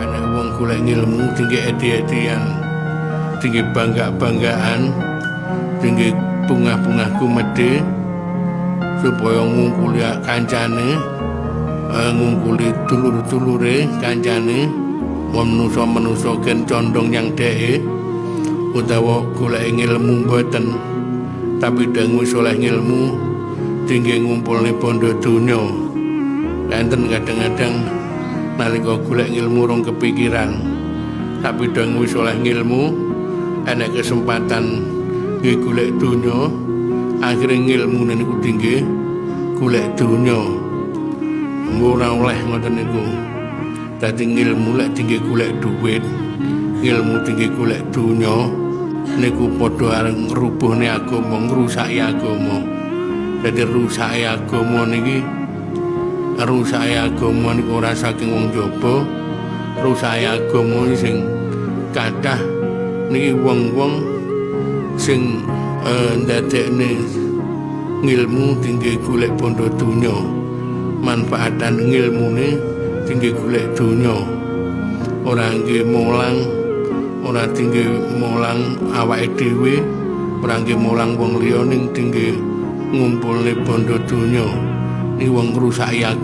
Enek wong golek ngilmu tinggi edi-edian, tinggi bangga-banggaan, tinggi bungah-bungah gumedhe supaya ngungkuli kancane, ngungkuli dulur-dulure kancane, manusa-manusa ken condong yang dheke utawa golek ngilmu mboten, tapi dang wis oleh ngilmu tinggi ngumpulne bondo donya. Enten kadang-kadang nalika golek ngilmu rong kepikiran, tapi dang wis oleh ngilmu enek kesempatan nggih golek donya, akhire ngilmune niku tinggi golek donya. Ora oleh ngoten niku. Dadi ngilmu lek tinggi golek duit, ngilmu tinggi golek donya niku padha arep ngrubuhne agama, ngrusaki agama. Dadi rusake agama niki, rusake agama niku ora saking wong jaba, rusake agama sing kathah niki wong-wong sing ndadekne ngilmu tinggi golek bondo donya, manfaatan ngilmune tinggi golek donya, ora nggih mulang, ora tinggi mulang awake dhewe, ora nggih mulang wong liya, ning tinggi ngumpulne bondo donya. Niki wong ngrusaki agama.